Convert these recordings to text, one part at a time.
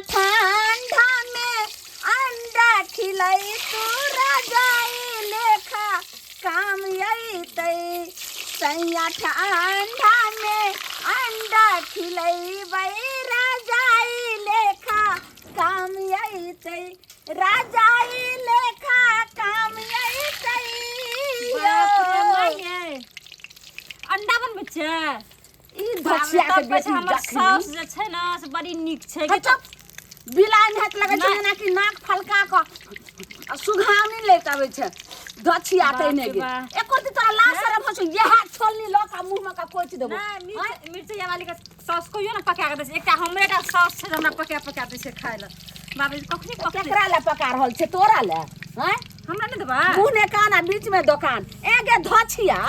ठंडा में अंडा खिलै तू रजाई लेखा काम अयतै सैया ठंडा में अंडा खिलैबै रजाई लेखा काम अयतै रजाई लेखा काम अयतै बाप रे माय यै। अंडा बनबै छै ई धचिया के तब कहै छै बेटी हमर जखनी साउस जे छै ने से बड़ी नीक छै हट चुप। बिलाइ नहाइत लगै छै नहि। जेना कि नाक फलका कऽ आ सुघानी लैत अबै छै धचिया बाप तै नहि रे गे बा। एको दिन तोरा लाज शरम होइ छौ इएह छोलनी लऽ कऽ मुँह मे कऽ कोचि देबौ नहि मिर्च वाली के सॉस कहियो ने पका के दै छै एकटा हमरे टा सॉस छै जे हमरा पका पका दै छै खाय लए बाप रे कखनी पकतै केकरा लए पका रहल छै तोरा लए आँय हमरा नहि देबै मुँह ने कान आ बीच में दोकान ए गे धछिया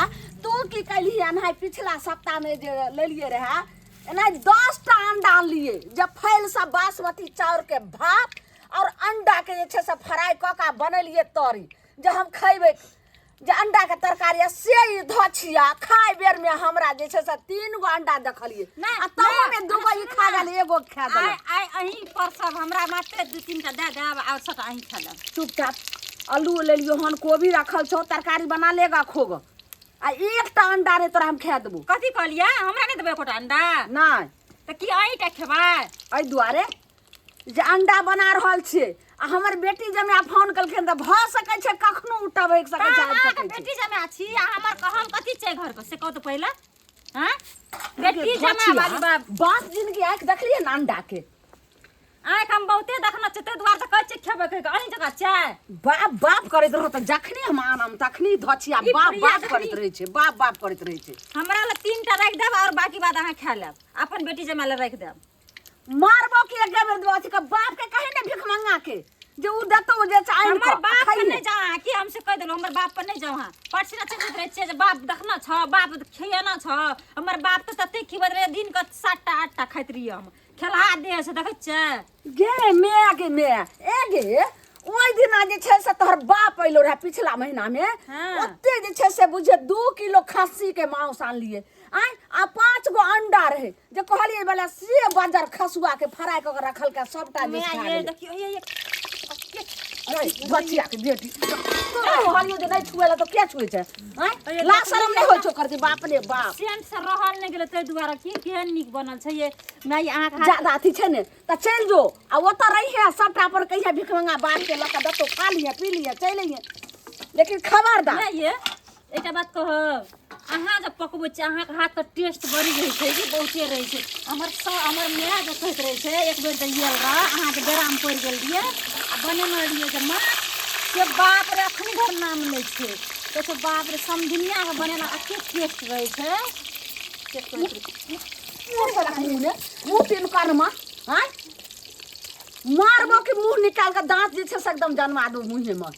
तू की कैलही एनाहि पिछला सप्ताह में जे लेलिए रहे एना 10 टा अंडा आनलिए जे फैल से बासमती चाउर के भात और अंडा के जे छै से फ्राई कऽ के बनेलिए तरी जे हम खैबै जे अंडा के तरकारी आ से ई धछिया खाय बेर में हमरा जे छै से 3 गो अंडा देखलिए नहि, आ तहू में नहि, 2 गो ई सुनू खा ने। गेल एगो खा आइ देलक आइ अहीं पर सब हमरा मात्र दू तीन टा दए देब आ सबटा अहीं खा लेब चुपचाप आलू लेलियो हन कोबी रखल छौ तरकारी बना लेगा खोग आ एकटा अंडा रे तोरा हम खा देबो कथी कहलियै हमरा नहि देबै एकोटा अंडा नहि तऽ की अहीं टा खेबै एहि दुआरे जे अंडा बना रहल छियै आ हमर बेटी जमे फोन केलखिन तऽ भऽ सकै छै कखनो उठबै सकै छै आबि अहाँके सकै छै बेटी जमा छी आ हमर हम कथी छै घर के से कहू तऽ पहिले हँ बेटी जमा वाली बाप बास जिनगी आँखि देखलियै ने अंडा के आँखि हम बहुते देखने छियै ताहि दुआरे तऽ कहै छियै खेबै कहि कऽ अहीं जकाँ छै बाप बाप करैत रहो तऽ जखने हम आनम तखनी धचिया ई बाप प्रिया बाप जखनी- करैत रहै छै बाप बाप करैत रहै छै हमरा लए तीन टा राखि देब आओर बाकी बात अहाँ खा लेब अपन बेटी जमा लए राखि देब मारबो कि एक बेर देबो अथी के बाप के कहे ने भिख मंगा के जे उ देतौ जे छै आनि हमर कऽ बाप पर खइहे। नहि जाउ अहाँ की हमसे कहि देलहुँ हमर बाप पर नहि जाउ अहाँ परसिना चलैत रहै छियै जे बाप देखना छ बाप खियाना छ हमर बाप तऽ तते खिबैत रहै दिन के सातटा आठटा खाइत रहियै हम खेलहा देह से देखै छियै गे मे गे मे ए गे ओहि दिना जे छै से तोहर बाप अयलो रहे पिछला महीना में हाँ। ओते जे छै से बुझे 2 किलो खस्सी के मांस आनलिए आय आ 5 गो अंडा रहे जे कहलिए वाला से बजर खसुआ के फ्राई कऽ के रखल के सबटा जे माय खा ये गेलै। देखियो ये ये अरे, बचिया के बेटी तोरा कहलियो जे नहि छुए ला तो किया छुए छै आँय अरे, ला शरम नहि होइ छौ करती बाप रे बाप सेंट से रहल नहि गेलै ताहि दुआरे की केहन नीक बनल छै ये माय अहाँके हाथ ज्यादा अथी छै ने तऽ चलि जो आ ओतऽ रहिहे सबटा अपन कहिया भिखमंगा बाप के लऽ कऽ देतौ खा लिहे पी लिहे चलि अइहे लेकिन खबरदार माय ये एकटा बात कहब अहाँ जब पकबै छियै अहाँके हाथके टेस्ट बड़ी रहै छै कि बहुते रहै छै हमर स हमर माय जे कहैत रहै छै एक बेर जे आयल रहए अहाँके बेरामे पड़ि गेल रहियै आ बनेने रहियै जे माछ से बाप रे एखन धरि नाम लै छै कहै छै बाप रे समधिनियाके बनेला एतेक टेस्ट रहै छै से कहैत रहै मुँह तोरा मुँह ने मुँह तीन कर्मा आँय मारबो कि मुँह निकाल के दाँत जे छै से एकदम जनमा दो मुँहे में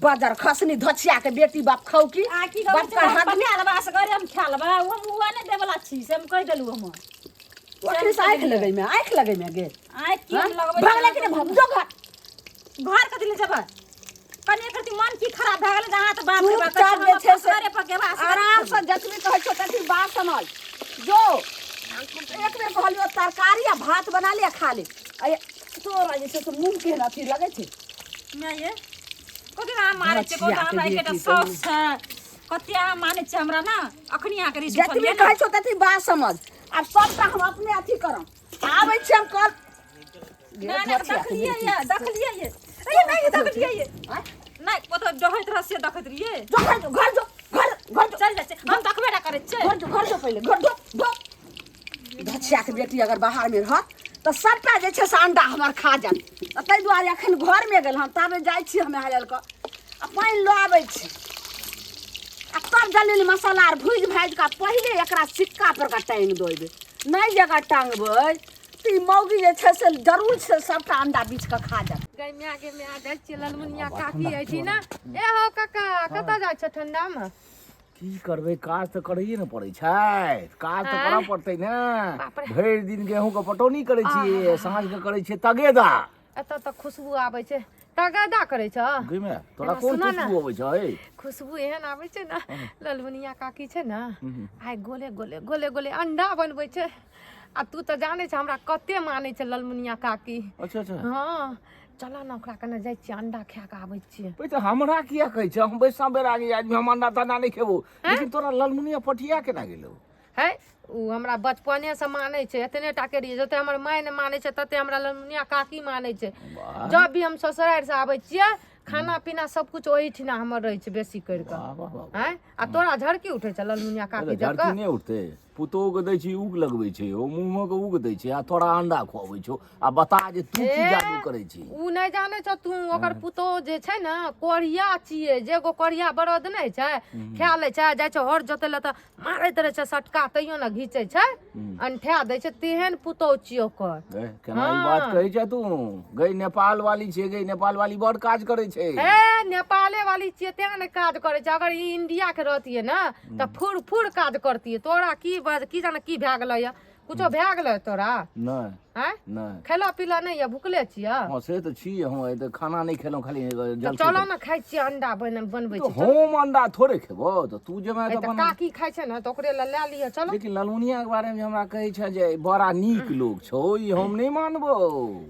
बजर खसनी धोछिया के बेटी बाप खाउ की आ की बाप कहै का छै हम हाथ पका लेबै असगरे हम खा लेबै ओ हम उहा नहि देबला छी से हम कहि देलहुँ हम ओकरे से आँखि लगै में आँखि लगै में गे आँखि की हम लगबै भगले कि नहि भग जो घर घर कथी ले जेबै कनि एक रति मन की खराब भए गेलै जे अहाँ तऽ बाप रे बाप चुपचाप जे छै से असगरे पकेबै असगरे आराम से जतबी कहै छौ ततबी बात समझ जो एक बेर कहलियो तरकारी आ भात बना ले आ खा ले आ तोरा जे छै से मुँह केहन अथी लगै छै माय ये कथी अहाँ मारै छियै कहू तऽ बचिया के हमरा एकेटा बेटी साउस छै कते अहाँ मानै छियै हमरा ने अखनी अहाँके रिस जतबी उठलियै ने कहै छौ ततबी बात समझ आब सबटा हम अपने अथी करब आबै छी हम कल नहि नहि देखलियै ये देखलियै ये अरे नहि देखलियै ये आँय? नहि ओतऽ डहैत रह से देखैत रहियै जो घर जो घर जो घर घर जो चल जाइ छै हम देखबे ना करै छियै घर जो घर जो पहिले घर जो जो धचिया के बेटी अगर बाहर में रहत तऽ सबटा जे छै से अंडा हमर खा जायत तऽ ताहि दुआरे एखन घरमे गेल हन ताबे जाइ छी हम हेलल कऽ आ पानि लऽ आबै छी आ तब जल्दी मसाला आर भुजि भाजि कऽ पहिले एकरा सिक्का पर कऽ टाँगि देबै नहि जे अगर टाँगबै तऽ ई मौगी जे छै से जरूर छै सबटा अंडा बीछ कऽ खा जायत गै माय गे माय जाइ छियै ललमुनिया काकी अछि ने ए हो काका कतऽ जाइ छ ठंडा मे की करबै काज तऽ करैए ने पड़ै छै काज तऽ करऽ पड़तै ने बाप रे। भरि दिन गेहूँके पटौनी करै छियै साँझके करै छियै तगेदा एतऽ तऽ खुशबू आबै छै तगेदा करै छ गै माय तोरा एना कोन सुनऽ ने। खुशबू अबै छै खुशबू एहन आबै छै ने ललमुनिया काकी छै ने आइ गोले गोले गोले गोले अंडा बनबै छै आ तू तऽ जानै छ हमरा कते मानै छै ललमुनिया काकी। अच्छा अच्छा। हँ, चल ने, ओकरा कने जाइ छियै, अंडा खा कऽ आबै छियै। तऽ हमरा किया कहै छै? हम बैसा बेरागी आदमी, हम अंडा तंडा नहि खेबो। लेकिन तोरा ललमुनिया पटिया केना गेलौ? है, ओ हमरा बचपनेसँ मानै छै। एतने टा के रहियै, जते हमर माय नहि मानै छै तते हमरा ललमुनिया काकी मानै छै। वाह। जब भी हम ससुरारिसँ आबै छियै, खाना पीना सब कुछ ओहिठिना हमर रहै छै बेसी करि कऽ। वाह वाह वाह। आँय, आ तोरा झड़की उठै छै ललमुनिया काकी झड़की जकाँ? नहि उठतै? पुतोहु के दै छी, उग लगबै छै, ओ मुँह के उग दै छै आ तोरा अंडा खुआबै छौ। आ बता जे तू की जादू करै छी? उ नहि जानै छौ तू, ओकर पुतोहु जे छै ने, कोढ़िया छियै। जे एगो कोढ़िया बरद नहि छै, खा लै छै, जाइ छै हर जोतै लए तऽ मारैत रहै छै सटका, तैयो ने घीचै छै, अनठा दै छै, तेहन पुतोहु छियै ओकर। ए, केना ई बात कहै छै तू? गई नेपाल वाली छै, गई नेपाल वाली बड़ काज करै छै। ए, नेपाले वाली छियै तें ने काज करै छै। अगर ई इंडिया के रहतियै ने तऽ फुर फुर काज करतियै। तोरा की बाज, की जाने की भए गेलै या, कुछो भए गेलै तोरा? नहि। आँय? नहि। खेला पीला नहि यऽ, भुखले छियै? हँ, से तऽ छी। हम आइ तऽ खाना नहि खेलहुँ, खाली तऽ जलखै। चलो ने, खाइ छियै अंडा, बनबै तऽ छी। हम अंडा थोड़े खेबो, तऽ तू जेबै ए, तऽ तऽ अपन। काकी खाइ छै ने, तऽ ओकरे लए लए लिअ, चलो। लेकिन ललमुनिया के बारे में हमरा कहै छै जे बड़ा नीक लोक छौ, ई हम नहि मानबो।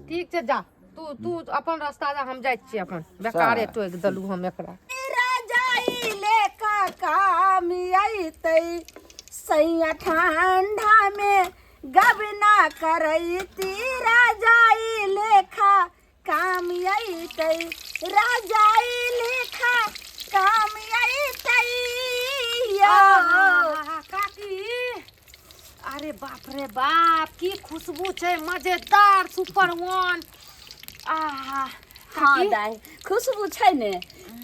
ठीक छै, जा तू, तू अपन रास्ता जा, हम जाइ छियै अपन। बेकारे सएह। टोकि देलहुँ हम एकरा। रजाई ले काम अयतै सैया, ठंडा में गबना करैती। रजाई लेखा काम अयतै, रजाई लेखा काम अयतै यौ। आहा, काकी, अरे बाप रे बाप, की खुशबू छै मजेदार, सुपर वन, आहा। हाँ। काकी, दाइ, खुशबू छै ने?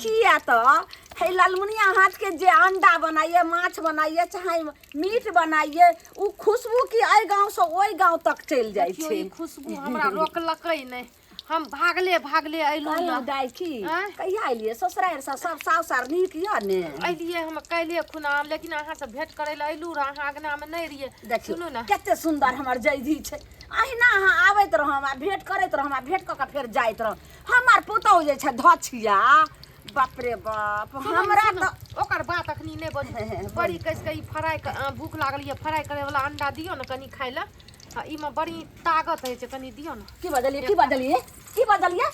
किया तऽ हे ललमुनिया हाथ के जे अंडा बनाइए, माछ बनाइए, चाहे मीट बनाइए, उ खुशबू की एहि गाँव से ओहि गाँव तक चलि जाइ देखियौ, छै। ई खुशबू हमरा रोकलकै नहि, हम भागले भागले अयलहुँ। कहलहुँ ने दाइ, की आँय? कहिया एलियै ससुरारि से? सब साउस आर नीक यऽ ने? अयलियै हम काल्हिए खुना, लेकिन अहाँसँ भेंट करै लए अयलहुँ रहए, अहाँ अङ्गनामे नहि रहियै। देखियौ, सुनू ने। कते सुन्दर हमर जैधी छै। अहिना अहाँ आबैत रहम आ भेंट करैत रहम आ भेंट कऽ कऽ फेर जाइत रहम। हमर पुतहु जे छै धछिया, बाप रे बाप। सुनू ने, हमरा सुनू, तऽ ओकर बात अखनी नहि बजू। बड़ी कसि कऽ ई फ्राइ भूख लागल यऽ, फ्राइ करे वाला अंडा दियौ ने कनि खाय लए। आ ईमे बड़ी ताकत होइ छै, कनि दियौ ने। की बजलियै? की बजलियै? की बजलियै?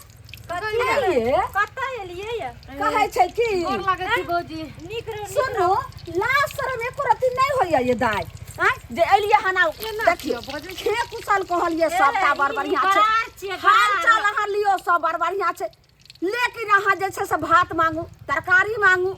कथी? कतऽ एलियै ये? कहै छै की? गोर लागै छी भौजी। नीक रहू, नीक। सुनू, लाज शरम एको रत्ती नहि होइया ये दाइ? आँय, जे एलियै हन आ केना देखियौ, छियै बजै? खे कुशल कहलियै, सबटा बड़ ई बढ़िआँ छै। गरार छियै, हाल गरार। चाल अहाँ लियौ, सब बड़ बढ़िआँ छै, लेकिन अहाँ जे छै से भात मांगू, तरकारी मांगू,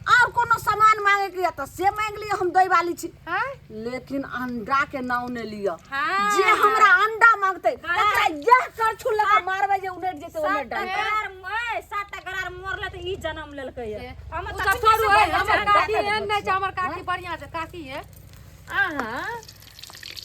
और कोनो सामान मांगे के यऽ तऽ से मांगि लिअ, हम दै वाली छी। आँय? लेकिन अंडा के नाम नहि लिअ। हाँ। जे हमरा अंडा मांगतै तकरा यह करछुल लगा मारबै जे उनटि जेतै ओने सातटा डंटा। गरार, ए, सातटा गरार मरले तऽ ई जन्म लेलकै ये। हम ओ तऽ सब छोड़ू, तखने है से हमर बजै काकी एहन नहि छै, हमर काकी बढ़िआँ छै। काकी ये, अहाँ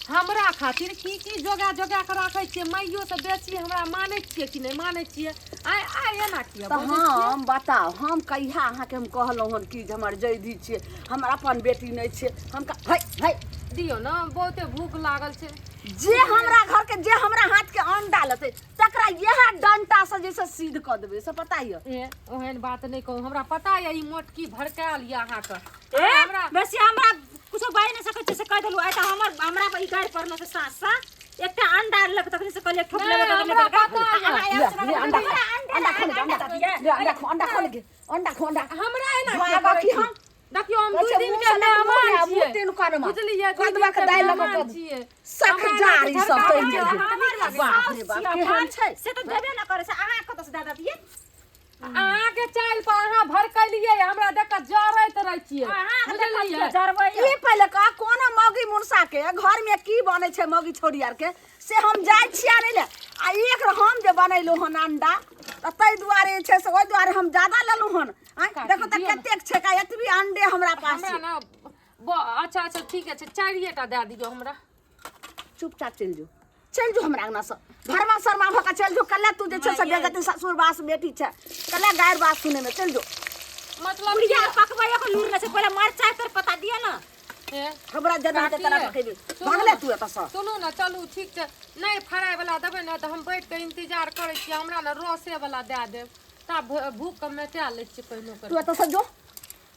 हमरा खातिर की की जोगा जोगा के राखै छियै? माइयो से बेसी हमरा मानै छियै कि नहि मानै छियै? आइ आइ एना किया तऽ बजै छियै? हम बताउ, हम कहिया अहाँके हम कहलहुँ हन कि जे हमर जैधी छियै, हमर अपन बेटी नहि छियै? हम है है। दियौ ने, बहुते भूख लागल छै। जे हमरा घर के जे हमरा हाथ के अंडा लेतै तकरा इएह डंटा से जैसे सीध कऽ देबै, से पता यऽ? ए, ओहन बात नहि कहू, हमरा पता यऽ ई मोटकी भड़कायल यऽ अहाँके। ए, हमरा बेसी हमरा कुछो बाजि नहि सकै छै से कहि देलहुँ। आइ तऽ हमर हमरा पर ई गारि पड़ल छै सास सँ। एकटा अंडा लेलक तखने से कहलियै ठोक नहि, लेबै तखने हमरा देलकै। पता यऽ। अहाँ ले आयल ले अंडा खो, अंडा खो, अंडा ले, अंडा खो, अंडा खो ले, अंडा खो, अंडा। हमरा एना भागऽ किया करै की छी? हम? देखियौ, हम कहै दू छै, दिन मुँह के से नहि मेहमान मुँह छियै। तीन करमा। बुझलियै, दू कदवा दिन के के दालि लऽ कऽ मेहमान कऽ दू। छियै। सखजार ई सब तैर गेल। हमर बाप रे बाप, साउस केहन छै? से तऽ देबे न करै छै, अहाँ कतऽ से दए दैतियै? अहाँके चालि पर अहाँ भड़कलियै, हमरा देख कऽ जरैत रहै छियै। अहाँ बुझलियै? जरबै। ई पहिले कह, कोनो मौगी मुनसा के घर में की बनै छै, मौगी छोड़ी आर के, से हम जाइ छियै आनै ले। आ एक हम जे बनेलहुँ हन अंडा तऽ ताहि दुआरे जे छै से ओहि दुआरे हम ज्यादा लेलहुँ हन। आँय, काकी, देखो तऽ दियौ ने। कतेक छै का एतबी अंडे हमरा पास हमरा छै। ने अच्छा अच्छा, ठीक छै, चारिए टा दए दियौ हमरा। चुपचाप चलि जो, चलि जो हमरा अंगना से। घरमा शर्मा भऽ कऽ चलि जो। कल्ले तू जे छै से बेगति ससुर बास बेटी छै, कल्ले गारि बात सुनैमे चलि जो। मतलब बुढ़िया पकबैयो के लूर नहि छै, पहिले मरचाइ तोर पता दिअ ने। हे, हमरा जेना हेतै तेना काकी, पकेबी। सुनू भगले ने। तू एतऽसँ। सुनू ने, चलू ठीक छै, नहि फ्राई वाला देबै ने तऽ हम बैठ कऽ इंतजार करै छियै, हमरा ने रसे वाला दए देब, ता भूख के मेटा लै छियै पहिनो तू कर। एतऽसँ जो।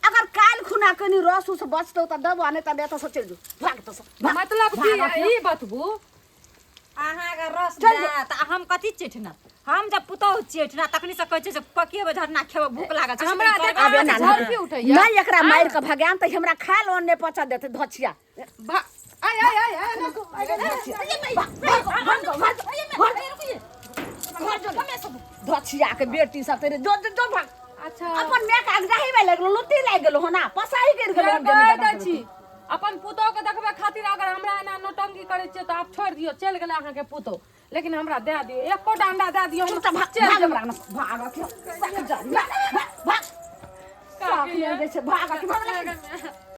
अगर अगर काल्हि खुना कनी रस उस बचतौ तऽ देबो, आ नहि तऽ एतऽ से चलि जो, भाग एतऽ से, भाग। मतलब की ई बतबू? अहाँके रस चल दे तऽ हम कथी चेठना? हम जब पुतहु चेठना तखनी से कहै छै जे पकेबै झरना, खेबै, भूख लागल छै। हमरा से देख- आब एना झड़की उठैया। नहि, एकरा मारि कऽ भगायम तऽ हमरा खाय लऽ नहि पचा देतै धछिया। आय आय आय आय। धछिया के बेटी सब तेरे, जो जो जो, भाग। अच्छा, अपन माय के अगजाही में लागि गेलो, लुत्ती लागि गेलो हो ना, पसाही गिर गेलो। फेर कहि दै छी, अपन पुतोह के देखबै खातिर अगर हमरा एना नौटंकी करै छियै तऽ आब छोड़ि दियौ, चलि गेलै अहाँके पुतोह, लेकिन हमरा दए दियौ, एको डंडा दए दियौ, हम चुपचाप भाग। चलि भाग जेबै। हमरा अंगना से, भाग अखियो, सक जा, भाग भाग, भाग। साफ नहि दै छै, भाग अखियो, भाग।